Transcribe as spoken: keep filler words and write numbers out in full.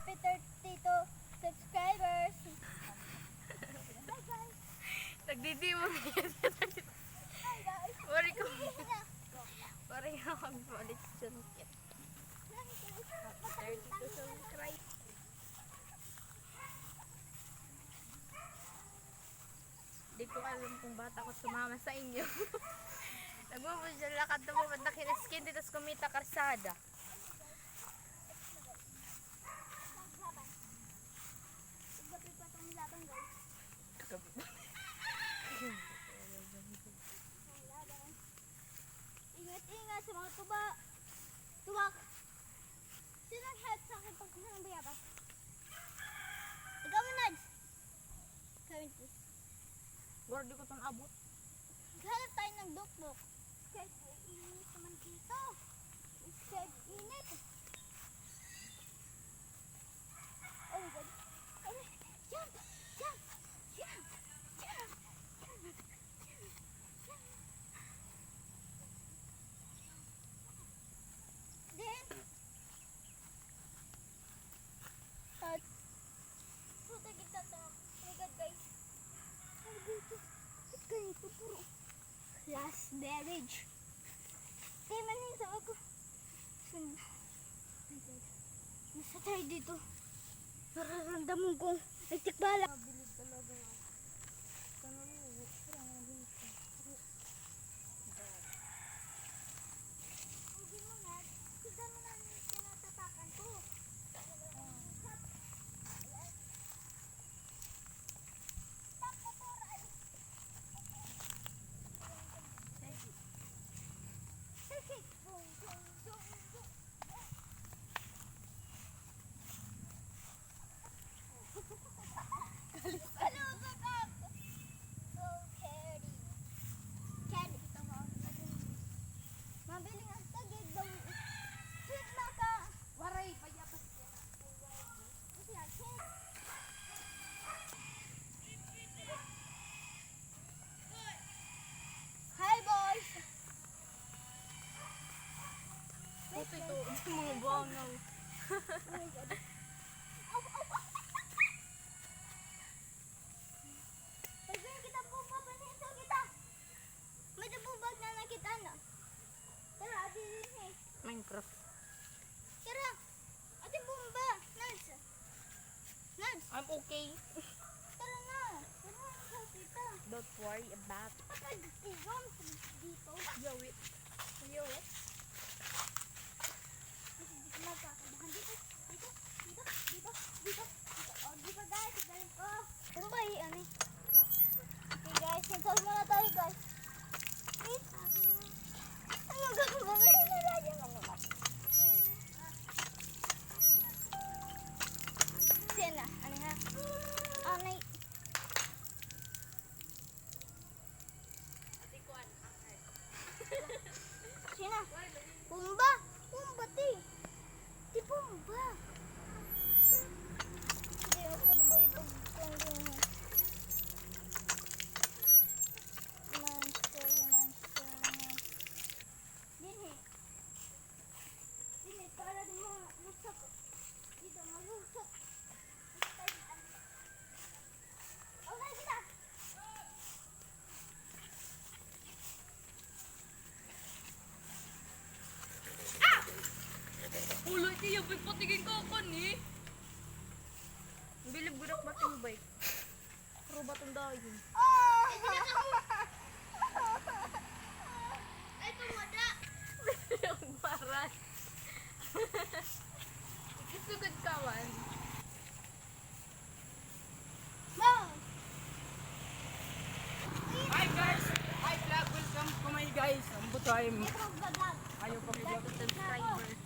Happy thirty-two subscribers. Hi, guys. Nagdidimo na yan. Hi, guys. Waray ko. Waray ko magpalit sa jacket. Happy thirty-two subscribers. Di ko alam kung bata ko sumama sa inyo. Nagmumudya lakad na pupunta kina Skin dito sa Kumita Karsada. Kagabi pa. Kagabi pa. Ingat-ingat sa mga tuba. Tuwak. Sino nag-help sa akin pagkuha ng bayabas? Ikaw mo, Nads. Kami, please. Wala, di ko tan abot. Maghanap tayo ng dukdok. Kaya init naman dito. Kaya init. Oh my God. Ay, jump! Jump! Jump! Jump! Jump! Jump! Then, at, puta, kita to. Oh my God, guys. Ano ba ito? Ba't ganito? Puro raspberry. Kaya man yung sabi ko, sun-, nasa tayo dito. Nararamdaman kong nagtikbala. Mabilib talaga nga. Tanong mo, parang mabilib ka. Hindi mo na, tignan mo na yung tinatapakan ko. Kalusot ako. So, Kerry. Kerry, ito mo. Mabiling ang tagig daw. Sweet maka. Waray, bayabas ka na. Kasi yan, sweet. Hi, boys! Puti to, mga bangaw. Oh my God. Aw, aw, aw. Pwede kita po, Papa, nito kita. May dabubag na nakita na. Tara, adi din eh. Minecraft. Tara. Ate Bomba, Nads. Nads. I'm okay. Tara na. Tara na, tita. Don't worry about it. Patay, iwan dito. Yawit. Yawit. Hindi ko magkakabahan dito. Dito, dito, dito, dito, dito. O, di ba, guys? Galing ko. Ano ba, eh, ano, eh? Okay, guys, mag-solve muna tayo, guys. Wait. Ano ba, ba, may nalayo na naman. Siya na, ano nga? Ano, eh? Sina? Pumba! Pumba, ti! Ti Pumba! Di ako, di ba, ipagkuhan din eh. Monster, monster, monster. Dili. Dili, para di ma-, masak-, di daw malusot. Ulo, iti yung pagpatigin ko ako ni. Bilib gudak ba't yung bike? Puro baton dayon. Ay, tumada. Ang barat. Ikasugod ka man. Mom! Hi guys! Hi vlog! Welcome to my guys! Ambot time! Ayaw pa vlog. Subscriber.